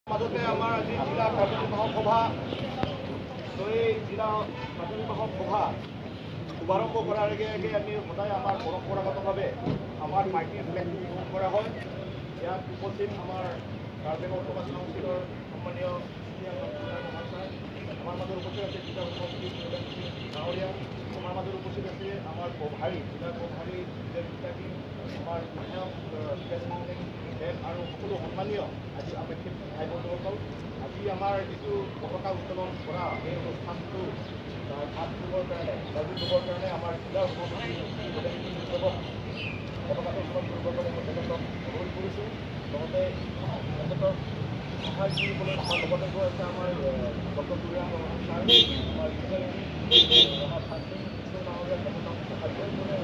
মাজতে আমাৰ আজি জিলা কাৰ্যনিৰ্বাহক সভা, এই জিলা কাৰ্যনিৰ্বাহক সভা শুভাৰম্ভ কৰাৰ আগে আগে আমি সদায় আমাৰ পৰম্পৰাগতভাৱে আমাৰ পাৰ্টীৰ ফ্লেগটো গ্ৰহণ কৰা হয়। ইয়াত উপস্থিত আমাৰ কাৰ্বি অট'নমাছ কাউন্সিলৰ সন্মানীয় আমাৰ মাজত উপস্থিত আছে জিলা সভাপতি ডাঙৰীয়া, আমাৰ মাজত উপস্থিত আছে আমাৰ প্ৰভাৰী জিলা প্ৰভাৰী আমাৰ বিধায়ক দেৱ আৰু সকলো সন্মানীয় আজি আপেক্ষিক ভাই বন্ধুসকল, আজি আমাৰ যিটো পতাকা উত্তোলন কৰা এই অনুষ্ঠানটো ভাগ দিবৰ কাৰণে দিবৰ কাৰণে আমাৰ জিলাৰ সভাপতি পতাকাটো উত্তোলন কৰিবৰ কাৰণে মই তেখেতক অনুৰোধ কৰিছোঁ। লগতে তেখেতক সহায় কৰিবলৈ আমাৰ লগতে গৈ আছে আমাৰ ডক্টৰ তুলিৰাম ৰহমান ছাৰ, আমাৰ আমাৰ ডাঙৰীয়া, তেখেতক সহায় কৰিবলৈ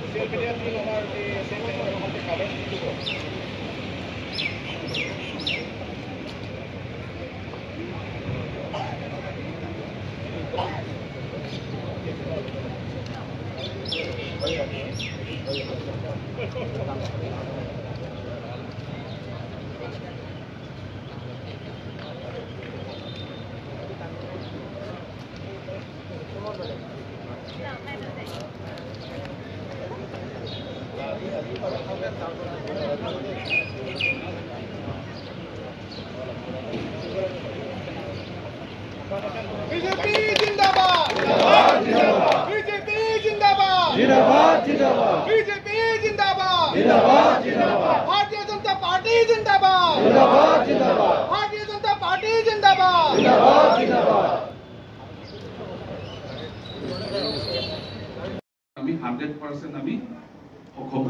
ছ'চিয়েল মিডিয়া টিম আমাৰ যি আছে তেখেতৰ কাগজ দিব। बीजेपी जिंदाबाद, बीजेपी जिंदाबाद, जिंदाबाद जिंदाबाद, बीजेपी जिंदाबाद, जिंदाबाद जिंदाबाद, भारतीय जनता पार्टी जिंदाबाद, जिंदाबाद जिंदाबाद, भारतीय जनता पार्टी जिंदाबाद, जिंदाबाद जिंदाबाद। আমি 100% আমি সক্ষম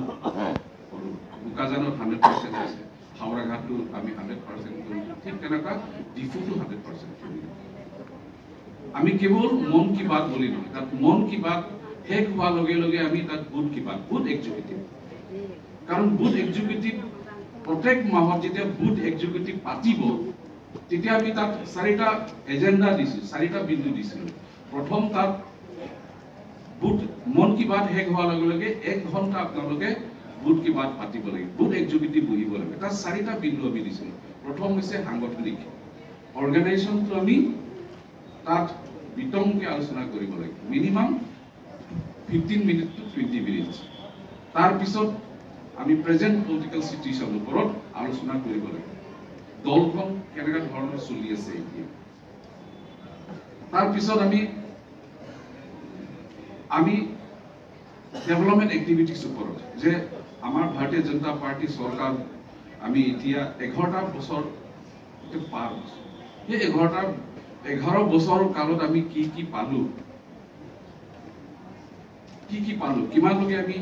কৰোঁ। বোকাজানত 100% আছে, হাওৰাঘাটটো আমি 100% কৰিছোঁ, ঠিক তেনেকুৱা ডিফুটো 100% কৰিলোঁ। আমি কেৱল মন কি বাত বুলি নহয়, তাত মন কি বাত শেষ হোৱাৰ লগে লগে আমি তাত বুথ কি বাত, বুথ এক্সিকিউটিভ, কাৰণ বুথ এক্সিকিউটিভ প্ৰত্যেক মাহত যেতিয়া বুথ এক্সিকিউটিভ পাতিব তেতিয়া আমি তাত চাৰিটা এজেণ্ডা দিছোঁ, চাৰিটা বিন্দু দিছিলোঁ। প্ৰথম তাত বুথ মন কি বাত শেষ হোৱাৰ লগে লগে 1 ঘণ্টা আপোনালোকে বুথ কি বাত পাতিব লাগে, বুথ এক্সিকিউটিভ বহিব লাগে। তাত চাৰিটা বিন্দু আমি দিছিলোঁ। প্ৰথম হৈছে সাংগঠনিক অৰ্গেনাইজেশ্যনটো আমি তাত বিতংকে আলোচনা কৰিব লাগে, মিনিমাম 15 মিনিট টু 20 মিনিট। তাৰপিছত আমি প্ৰেজেণ্ট পলিটিকেল চিটুৱেশ্যনৰ ওপৰত আলোচনা কৰিব লাগে, দলখন কেনেকুৱা ধৰণৰ চলি আছে এতিয়া। তাৰপিছত আমি ডেভেলপমেণ্ট এক্টিভিটিছ ওপৰত, যে আমাৰ ভাৰতীয় জনতা পাৰ্টি চৰকাৰ আমি এতিয়া 11টা বছৰ পাৰ হৈছোঁ, সেই 11 বছৰ কালত আমি কি কি পালোঁ, কি কি পালোঁ, কিমানলৈকে আমি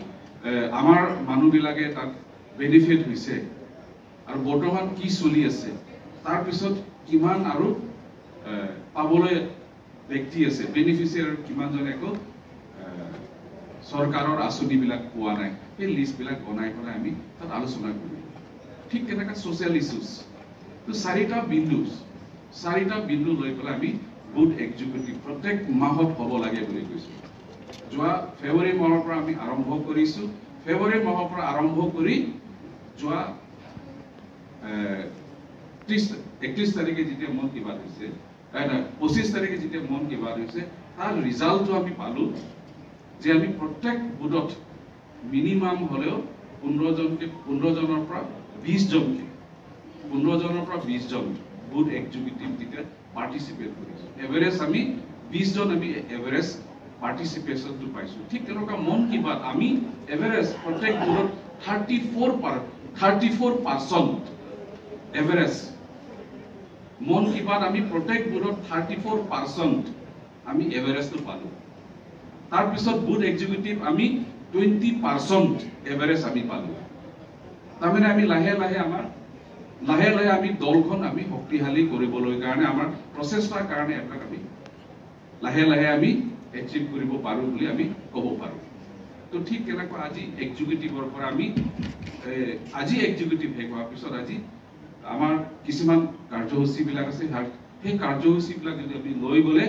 আমাৰ মানুহবিলাকে তাত বেনিফিট হৈছে আৰু বৰ্তমান কি চলি আছে, তাৰপিছত কিমান আৰু পাবলৈ ব্যক্তি আছে, বেনিফিচিয়াৰ কিমানজনে আকৌ চৰকাৰৰ আঁচনিবিলাক পোৱা নাই, সেই লিষ্টবিলাক বনাই পেলাই আমি তাত আলোচনা কৰিম। ঠিক তেনেকৈ ছ'চিয়েল ইছ্যুজ, তো চাৰিটা বিন্দু লৈ পেলাই আমি বুথ এক্সিকিউটিভ প্ৰত্যেক মাহত হ'ব লাগে বুলি কৈছোঁ। যোৱা ফেব্ৰুৱাৰী মাহৰ পৰা আমি আৰম্ভ কৰিছোঁ, ফেব্ৰুৱাৰী মাহৰ পৰা আৰম্ভ কৰি যোৱা 31 তাৰিখে যেতিয়া মন কি বাত হৈছে, 25 তাৰিখে যেতিয়া মন কি বাত হৈছে, তাৰ ৰিজাল্টটো আমি পালোঁ যে আমি প্ৰত্যেক বুথত মিনিমাম হ'লেও 15 জনৰ পৰা 20 জন বুথ এক্সিকিউটিভ তেতিয়া পাৰ্টিচিপেট কৰিছোঁ। এভাৰেজ আমি 20জন আমি এভাৰেজ পাৰ্টিচিপেশ্যনটো পাইছোঁ। ঠিক তেনেকুৱা মন কি বাত আমি এভাৰেজ প্ৰত্যেক বুথত 34% এভাৰেজ মন কি বাত আমি প্ৰত্যেক বুথত 34% আমি এভাৰেজটো পালোঁ। তাৰপিছত বুথ এক্সিকিউটিভ আমি 20% এভাৰেজ আমি পালোঁ। তাৰমানে আমি লাহে লাহে আমাৰ লাহে লাহে আমি দলখন আমি শক্তিশালী কৰিবলৈ কাৰণে আমাৰ প্ৰচেষ্টাৰ কাৰণে এইবিলাক আমি লাহে লাহে আমি এচিভ কৰিব পাৰোঁ বুলি আমি ক'ব পাৰোঁ। তো ঠিক তেনেকুৱা আজি এক্সিকিউটিভৰ পৰা আমি আজি এক্সিকিউটিভ শেষ হোৱাৰ পিছত আজি আমাৰ কিছুমান কাৰ্যসূচীবিলাক আছে, সেই কাৰ্যসূচীবিলাক যদি আমি লৈ গ'লে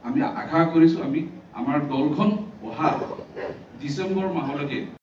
আমি আশা কৰিছোঁ আমি আমাৰ দলখন অহা ডিচেম্বৰ মাহলৈকে